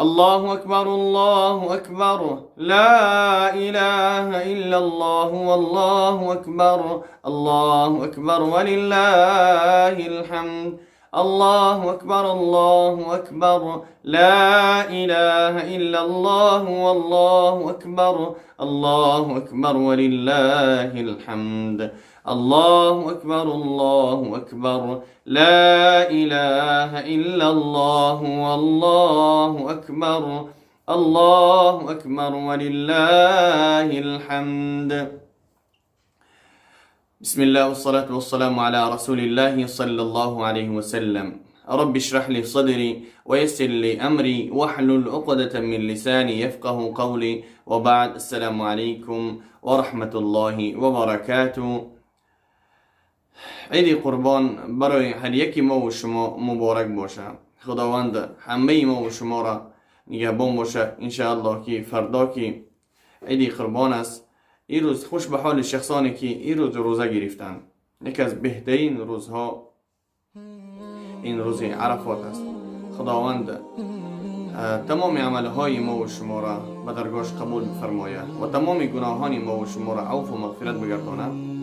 الله أكبر، الله أكبر، لا إله إلا الله، والله أكبر، الله أكبر، ولله الحمد. الله أكبر، الله أكبر، لا إله إلا الله، والله أكبر، الله أكبر، ولله الحمد. الله أكبر، الله أكبر، لا إله إلا الله، والله أكبر، الله أكبر، ولله الحمد. بسم الله والصلاة والسلام على رسول الله صلى الله عليه وسلم. رب اشرح لي صدري ويسر لي أمري واحلل عقدة من لساني يفقه قولي. وبعد، السلام عليكم ورحمة الله وبركاته. عید قربان برای هر یکی ما و شما مبارک باشه. خداوند همه ما و شما را نگهبان باشه. انشاءالله که فردا که عید قربان است، این روز خوش به حال شخصانی که این روز روزه گرفتن. یکی از بهترین روزها این روز عرفات است. خداوند تمام عملهای ما و شما را به درگاهش قبول بفرماید و تمام گناهان ما و شما را عفو و مغفرت بگرداند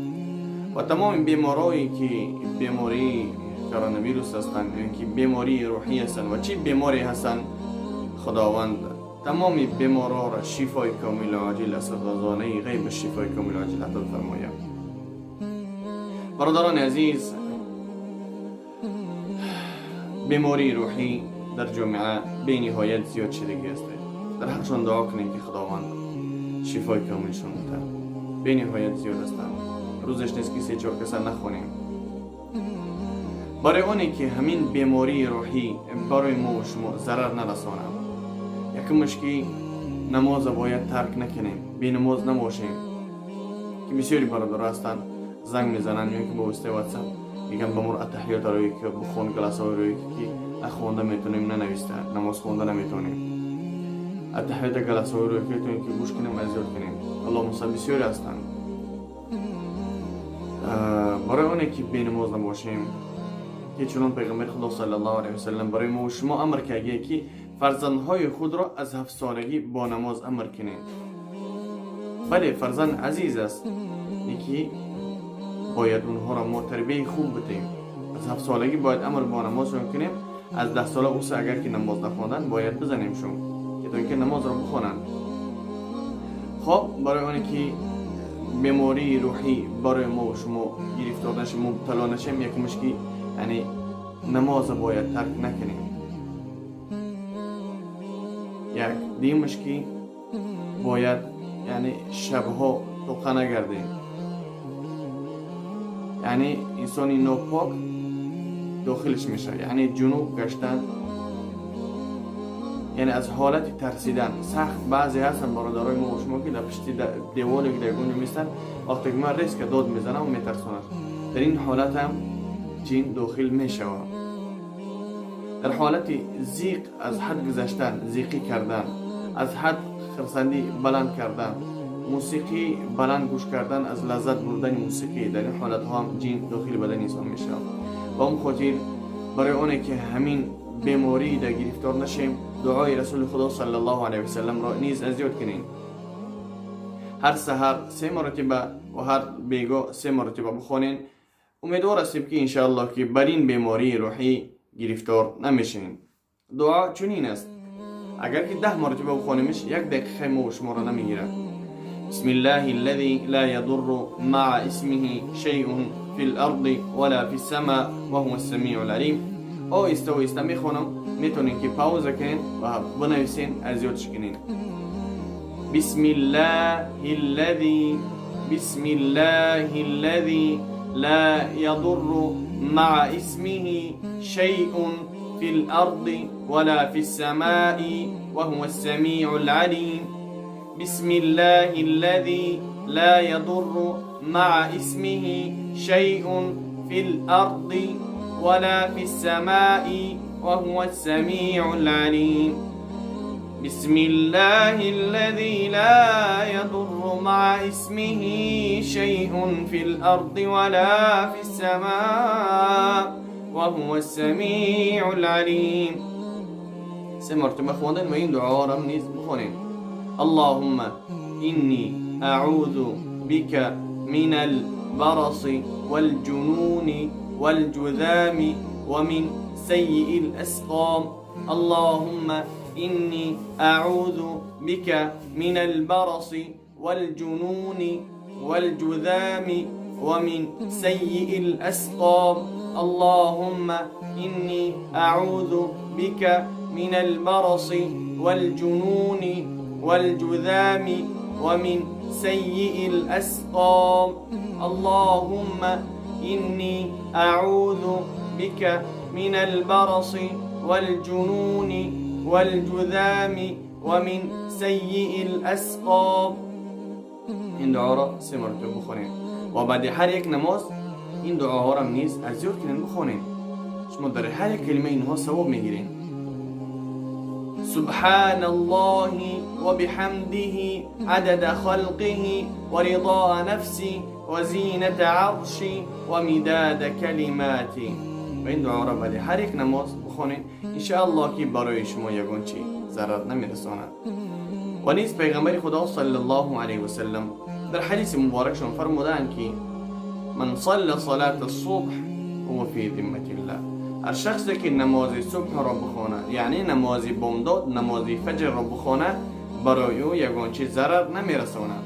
و تمام بیمارایی که بیماری کرونا ویروس هستند یا که بیماری روحی هستند و چی بیماری هستند، خداوند تمام بیمارا را شفای کامل عاجل از خزانه غیب شفای کامل عاجل عطا فرماید. برادران عزیز، بیماری روحی در جامعه بی نهایت زیاد شدگی است. در حقشان دعا کنیم که خداوند شفای کاملشون بده. بی نهایت زیاد هستند. روزش نیست که سه چهار کسا نخونیم. برای اونی که همین بیماری روحی برای ما و شما ضرر نرسانه، یکمش که نماز باید ترک نکنیم، بی نماز نباشیم که بسیاری برادر هستند زنگ میزنن یا که با واسطه واتساپ میگن به ما اتحیات روی که بخون، کلاس روی که نخونده میتونیم، ننویسته نماز خونده نمیتونیم، اتحیات کلاس روی که که گوش کنیم، از یاد کنیم. اللهم صل. بسیاری هستند. برای اونه که بی نماز نباشیم که چنان پیغمبر خدا صلی الله علیه وسلم برای ما و شما امر کرده که فرزندهای خود را از 7 سالگی با نماز امر کنید. بله، فرزند عزیز است، یکی باید اونها را ما تربیه خوب بدیم. از 7 سالگی باید امر با نماز کنیم. از 10 ساله اوسه اگر که نماز نخوندن باید بزنیم شون که تا اینکه نماز را بخوانند. خب، برای اونه که بیماری روحی برای ما و شما گرفتار نشیم، مبتلا نشیم، یکمش که یعنی نماز باید ترک نکنیم. یک دیمش که باید یعنی شبها توقع نگردیم، یعنی انسانی ناپاک داخلش میشه، یعنی جنوب گشتن، یعنی از حالت ترسیدن سخت. بعضی هستن برادرای ما و شما که در پشت دیوال که در گونی میستن، وقتی که من ریسک داد میزنم و میترسونن، در این حالت هم جن داخل میشود. در حالت ضیق از حد گذشتن، ضیقی کردن، از حد خرسندی بلند کردن، موسیقی بلند گوش کردن، از لذت بردن موسیقی، در این حالت ها هم جن داخل بدن انسان میشه. و اون خاطر برای اونه که همین بیماری در گرفتار نشیم، دعای رسول خدا صلی الله علیه وسلم را نیز از یاد کنیم. هر سحر 3 مرتبه و هر بیگاه 3 مرتبه بخوانین. امیدوار هستیم که انشاءالله که بر این بیماری روحی گرفتار نمیشین. دعا چنین است، اگر که 10 مرتبه بخوانیمش 1 دقیقه ما و شما را نمیگیرد. بسم الله الذي لا يضر مع اسمه شيء في الأرض ولا في السماء وهو السميع العليم. آهسته آهسته میخوانم، میتونین که pause کنین و بنویسین، از یادش کنین. بسم الله الذي، بسم الله الذي لا يضر مع اسمه شيء في الأرض ولا في السماء وهو السميع العليم. بسم الله الذي لا يضر مع اسمه شيء في الأرض ولا في السماء وهو السميع العليم. بسم الله الذي لا يضر مع اسمه شيء في الأرض ولا في السماء وهو السميع العليم. 3 مرتبه خواندن و این دعا را نیز بخوانید. اللهم إني أعوذ بك من البرص والجنون والجذام ومن سيء الأسقام. اللهم إني أعوذ بك من البرص والجنون والجذام ومن سيء الأسقام. اللهم إني أعوذ بك من البرص والجنون والجذام ومن سيء الأسقام. اللهم إني أعوذ بك من البرص والجنون والجذام ومن سيء الأسقام. این دعا را 3 مرتبه بخونید و بعد هر یک نماز این دعاها را نیز از یاد کنید بخونید. شما در هر یک کلمه اینها ثواب میگیرید. سبحان الله وبحمده عدد خلقه ورضا نفسي وزینة عرشی ومداد کلماتی. و این دعا را بعد هر یک نماز بخونید، انشاءالله که برای شما یگان چی ضرر نمیرساند. و نیز پیغمبر خدا صلی الله علیه و سلم در حدیث مبارکشون فرمودند که من صلى صلاة الصبح هو في ذمة الله. هر شخصی که نماز صبح را بخواند، یعنی نماز بامداد، نماز فجر را بخواند، برای او یگان چیز ضرر نمیرساند.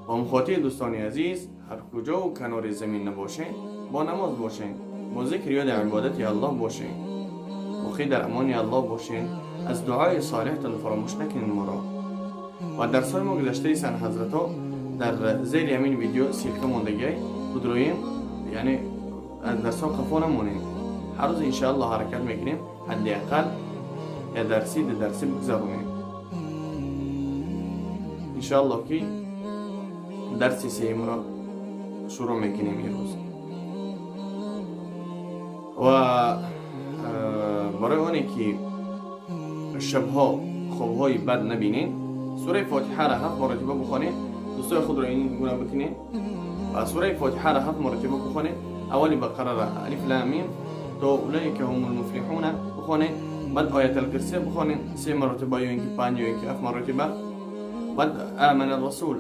با مخاطب دوستان عزیز، هر کجا و کنار زمین نباشین، با نماز باشین، با ذکر یاد عبادت الله باشین، باقی در امان الله باشین. از دعای صالحتان فراموش نکنین ما را. و در سال ما گذشته سن حضرت ها در زیر همین ویدیو ссылка ماندگی بدرویم، یعنی از درس ها قفا نمونیم. هر روز انشاءالله حرکت میکنیم حداقل یا درسی ده درسی بگذارونیم انشاءالله که درس سیم را شروع میکنیم این روز. و برای اونی که شبها خوابهای بد نبینین، سوره فاتحه را 7 مرتبه بخوانید. دوستای خود را این گونه بکنید و سوره فاتحه را 7 مرتبه بخوانید. اول بقره را الف لام میم تا اولئک هم المفلحون بخوانید. بعد آیت الکرسی بخوانید 3 مرتبه یا اینکه 5 یا اینکه 7 مرتبه. بعد آمن الرسول،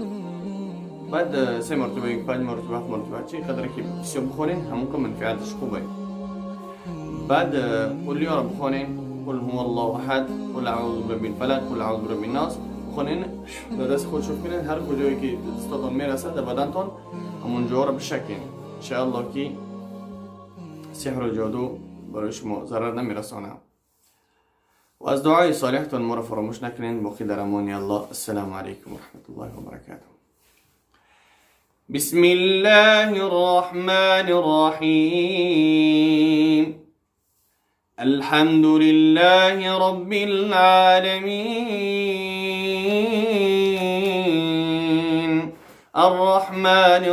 بعد 3 مرتبه یا 5 مرتبه 7 مرتبه، چی قدر که بسیار بخوانید همون که منفعتش خوبه. بعد قل یا را بخوانید، قل هو الله احد، قل اعوذ برب الفلق، قل اعوذ برب الناس بخوانید. در دست خود شوف کنید، هر کجایی که دستاتون میرسه در بدنتون همونجا را بشکین، انشاءالله که سحر و جادو برای شما ضرر نمیرسانه. و از دعای صالحتون ما را فراموش نکنین. باقی در امان الله. السلام علیکم و رحمت الله و برکاته. بسم الله الرحمن الرحیم. الحمد لله رب العالمين. الرحمن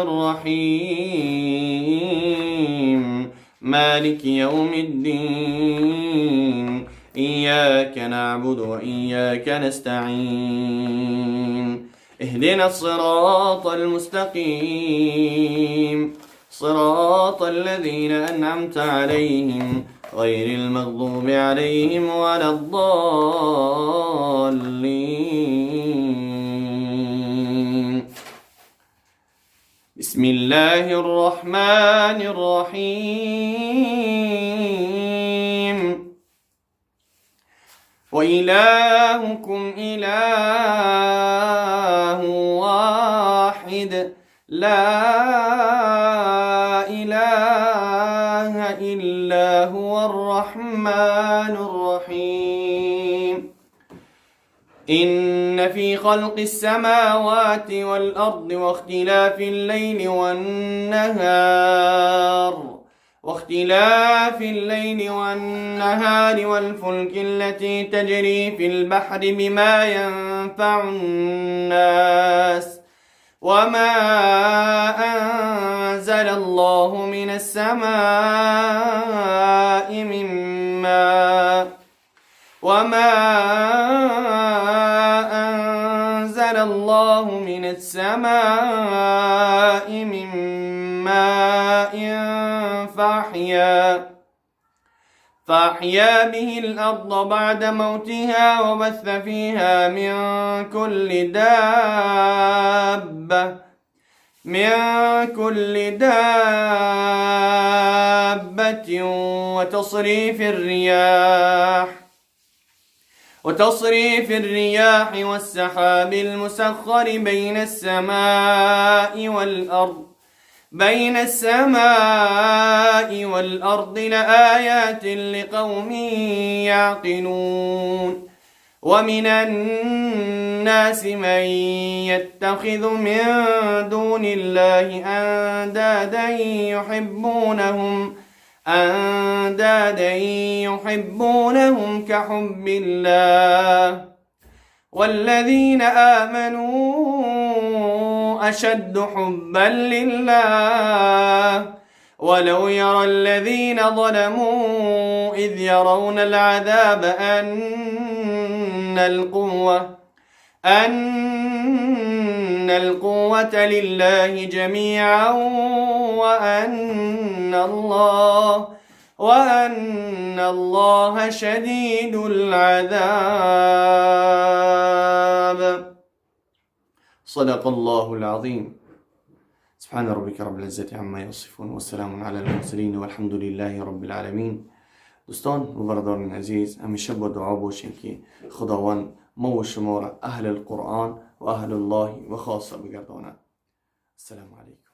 الرحيم. مالك يوم الدين. إياك نعبد وإياك نستعين. اهدنا الصراط المستقيم. صراط الذين أنعمت عليهم غير المغضوب عليهم ولا الضالين. بسم الله الرحمن الرحيم. وإلهكم إله واحد، لا إله إلا هو الرحمن الرحيم. إن في خلق السماوات والأرض واختلاف الليل والنهار والفلك التي تجري في البحر بما ينفع الناس وما أنزل الله من السماء من ماء وما أنزل الله من السماء من ماء فأحيا به الأرض بعد موتها وبث فيها من كل دابة وتصريف الرياح والسحاب المسخر بين السماء والأرض لآيات لقوم يعقلون. ومن الناس من يتخذ من دون الله أندادا يحبونهم كحب الله والذين آمنوا أشد حبا لله. ولو يرى الذين ظلموا إذ يرون العذاب أن القوة لله جميعا وأن الله شديد العذاب. صدق الله العظيم. سبحان ربك رب العزة عما يصفون والسلام على المرسلين والحمد لله رب العالمين. دوستان و برادران عزیز، همیشه با دعا باشیم که خداوند ما و شما را اهل القرآن و اهل الله و خاصه بگرداند. السلام علیکم.